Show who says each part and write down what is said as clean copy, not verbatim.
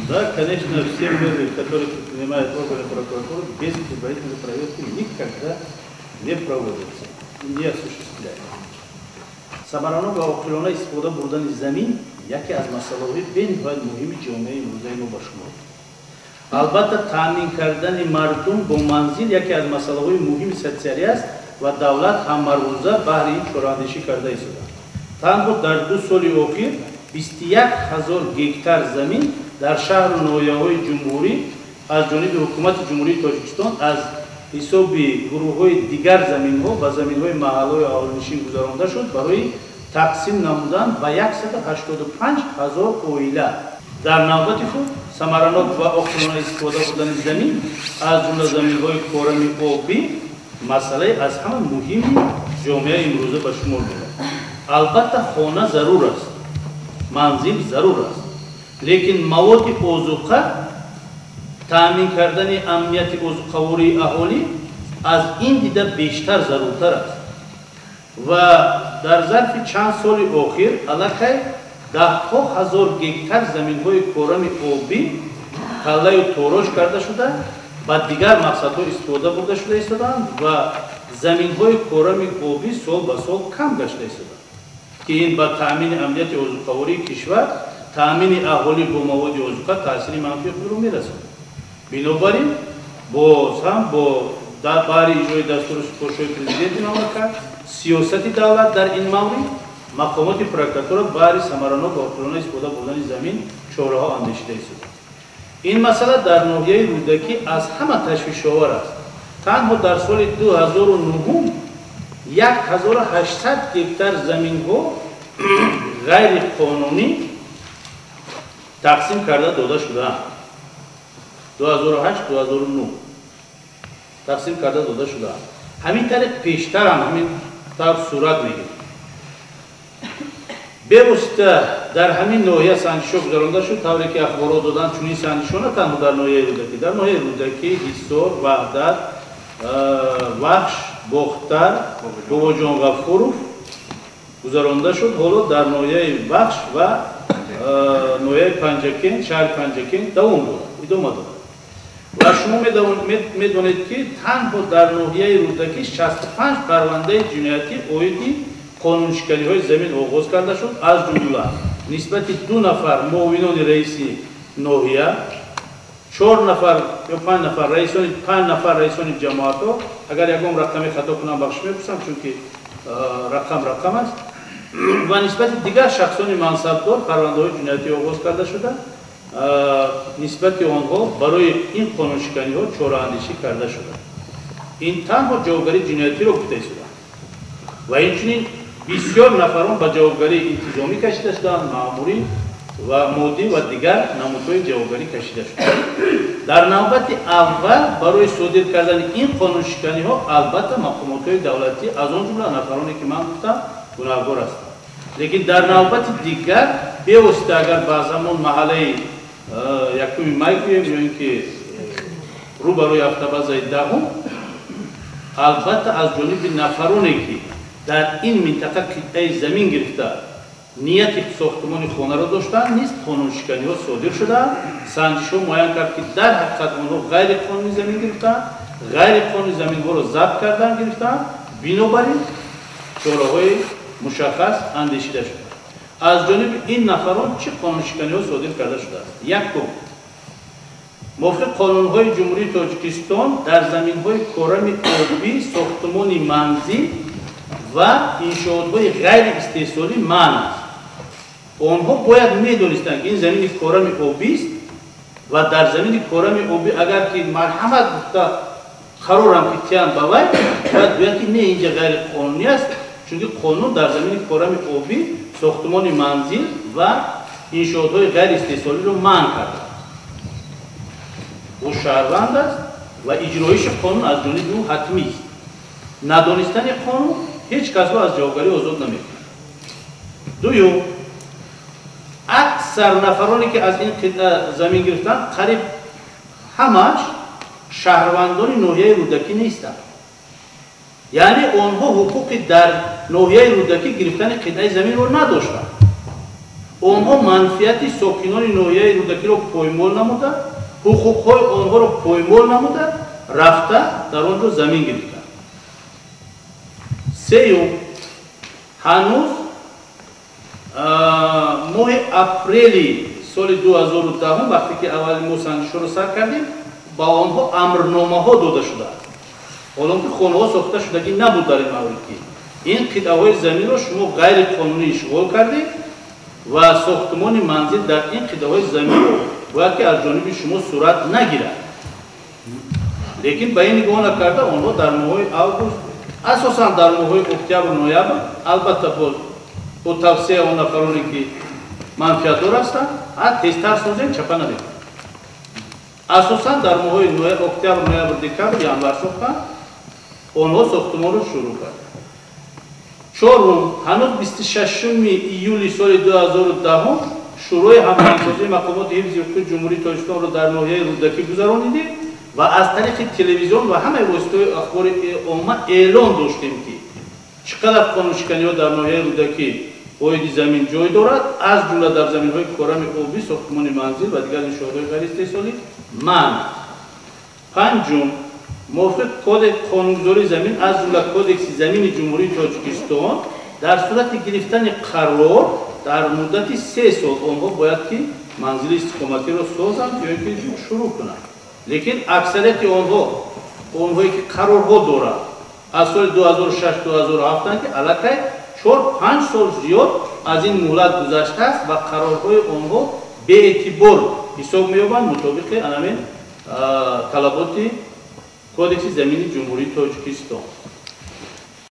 Speaker 1: Да, конечно, все меры, которые предпринимает органы прокуратуры, без предварительной проверки никогда не проводятся и не осуществляются. Самаранок ва оқилона истифода бурдани замин яке аз масъалаҳои бениҳоят муҳими ҷомеаи имрӯзаи мо ба шумор. Албатта, таъмин кардани мардум бо манзил яке аз масъалаҳои муҳими социалӣ аст ва давлат ҳамарӯза баҳри ин чораандешӣ карда истодааст. Танҳо дар 2 соли охир 21 ҳазор гектар замин дар шаҳру ноҳияҳои ҷумҳурӣ аз ҷониби ҳукумати Ҷумҳурии Тоҷикистон аз ҳисоби гурӯҳҳои дигар заминҳо ба заминҳои маҳаллаҳои аҳолинишин гузаронда шуд барои тақсим намудан ба 185 ҳазор оила. Дар навбати худ самаранок ва оқилона истифода бурдани замин, аз ҷумла заминҳои корами обӣ, масъалаи аз ҳама муҳими ҷомеаи имрӯза ба шумор меравад. Албатта, хона зарур аст, манзил зарур аст, лекин маводи озуқа, таъмин кардани амнияти озуқавории аҳолӣ аз ин дида бештар заруртар аст. Ва дар зарфи чанд соли охир аллакай даҳҳо ҳазор гектар заминҳои корами обӣ таллаю тороҷ карда шуда, ба дигар мақсадҳо истифода бурда шуда истодаанд ва заминҳои корами обӣ сол ба сол кам гашта истодаанд, ки ин ба таъмини амнияти озуқавории кишвар, таъмини аҳолӣ бо маводи озуқа таъсири манфии худро мерасонад. Бинобар ин, боз ҳам бо баҳри иҷрои дастуру супоришҳои президенти мамлакат, сиёсати давлат дар ин маврид, мақомоти прокуратура баҳри самаранок ва оқилона истифода бурдани замин чораҳо андешида истодааст. Ин масъала дар ноҳияи Рӯдакӣ аз ҳама ташвишовар аст. Танҳо дар соли 2009 1800 гектар заминҳо ғайриқонунӣ тақсим карда дода шудаанд. 2008, 2009 тақсим карда дода шудаанд. Ҳамин тариқ пештарам ҳамин тавр сурат мегирифт. Бевосита дар ҳамин ноҳия санҷишҳо гузаронда шуд, тавре ки ахборот доданд, чунин санҷишҳо на танҳо дар ноҳияи Рӯдакӣ, дар ноҳияи Рӯдакӣ, Ҳисор, Ваҳдат, Вахш, Бохтар, Бобоҷон Ғафуров гузаронда шуд. Ҳоло дар ноҳияи Вахш ва ноҳияи Панҷакент, шаҳри Панҷакент давом дорад, идома дорад. Ва шумо медонед, ки танҳо дар ноҳияи Рӯдакӣ 65 парвандаи ҷиноятӣ оиди қонуншиканиҳои замин оғоз карда шуд, аз ҷумла нисбати 2 нафар муовинони раиси ноҳия, 4 нафар ё 5 нафар раисони, 5 нафар раисони ҷамоатҳо. Агар ягон рақами хато кунам, бахшиш мепурсам, чунки рақам рақам аст, ва нисбати дигар шахсони мансабдор парвандаҳои ҷиноятӣ оғоз карда шуда, нисбати онҳо барои ин қонуншиканиҳо чораандешӣ карда шуда. Ин танҳо ҷавобгарии ҷиноятиро гуфта истодааст ва инчунин бисёр нафарон ба ҷавобгарии интизомӣ кашида шудаанд, маъмурӣ ва моддӣ ва дигар намудҳои ҷавобгарӣ кашида шудаанд. Дар навбати аввал барои содир кардани ин қонуншиканиҳо албатта мақомотҳои давлатӣ, аз он ҷумла нафароне ки ман гуфтам, гунаҳгор ҳастанд. Лекин дар навбати дигар бевосита агар ба замон маҳаллаи 1 май гӯем ё ин ки рӯ ба рӯи автобазаи 10, албатта аз ҷониби нафароне ки дар ин минтақа қитъаи замин гирифта нияти сохтмони хонаро доштанд, низ қонуншиканиҳо содир шудаанд. Санҷишҳо муайян кард, ки дар ҳақиқат онҳо ғайриқонунӣ замин гирифтаанд, ғайриқонунӣ заминҳоро забт кардан гирифтаанд. Бинобар ин чораҳои мушаххас андешида шудааст. Аз ҷониби ин нафарон чӣ қонуншиканиҳо содир карда шудааст? Якум, мувофиқи қонунҳои Ҷумҳурии Тоҷикистон дар заминҳои корами обӣ сохтмони манзил ва иншоотҳои ғайриистеҳсолӣ манъ аст. Онҳо бояд медонистанд, ки ин замини корами обист ва дар замини корами обӣ агар ки марҳамат гуфта қарорам ки тиян ба вай, бояд гӯяд, ки не, инҷа ғайриқонунӣ аст, чунки қонун дар замини корами обӣ сохтмони манзил ва иншоотҳои ғайриистеҳсолиро манъ кардааст. Ӯ шаҳрванд аст ва иҷроиши қонун аз ҷониби ӯ ҳатмист. Надонистани қонун ҳеҷ касро аз ҷавобгарӣ озод намекунад. Дуюм, аксар нафароне ки аз ин қитъа замин гирифтанд, қариб ҳамаш шаҳрвандони ноҳияи Рӯдакӣ нестанд. Яъне онҳо ҳуқуқи дар ноҳияи Рӯдакӣ гирифтани қитъаи заминро надоштанд. Онҳо манфиати сокинони ноҳияи Рӯдакиро поймол намуда, ҳуқуқҳои онҳоро поймол намуда, рафта дар он ҷо замин гирифтанд. Сеюм, ҳанӯз моҳи апрели соли 2010, вақте ки аввали мо санҷишҳоро сар кардем, ба онҳо амрномаҳо дода шудааст. Ҳолон ки хонаҳо сохта шудагӣ набуд дар ин маврид, ки ин қитъаҳои заминро шумо ғайриқонунӣ ишғол кардед ва сохтмони манзил дар ин қитъаҳои заминро бояд ки аз ҷониби шумо сурат нагирад. Лекин ба ин нигоҳ накарда, онҳо дар моҳҳои август, асосан дар моҳҳои октябр, ноябр, албатта боз бо тавсияи он нафароне ки манфиатдор ҳастанд, тезтар созем, чапа намекунанд. Асосан дар моҳҳои октябр, ноябр, декабр, январ сохтанд, онҳо сохтмонро шурӯъ карданд. Чорум, ҳанӯз 26 июли соли 2010 Шӯрои ҳамоҳангсозии мақомоти ҳифзи ҳуқуқи Ҷумҳурии Тоҷикистонро дар ноҳияи Рӯдакӣ гузаронидем ва аз тариқи телевизион ва ҳамаи воситаҳои ахбори омма эълон доштем, ки чӣ қадар қонуншиканиҳо дар ноҳияи Рӯдакӣ оиди замин ҷой дорад, аз ҷумла дар заминҳои корами обӣ, сохтмони манзил ва дигар иншоотҳои ғайриистеҳсолӣ манъ. Панҷум, мувофиқ кодекс қонунгузории замин, аз ҷумла Кодекси замини Ҷумҳурии Тоҷикистон, дар сурати гирифтани қарор дар муддати 3 сол онҳо бояд ки манзили истиқоматиро созанд ё ки шурӯъ кунанд. Лекин аксарияти онҳо, онҳое ки қарорҳо доранд, аз соли 2006, 2007, ки аллакай 4-5 сол зиёд аз ин муҳлат гузаштааст ва қарорҳои онҳо беэътибор ҳисоб меёбанд мутобиқи анамин талаботи Кодекси замини Ҷумҳурии Тоҷикистон.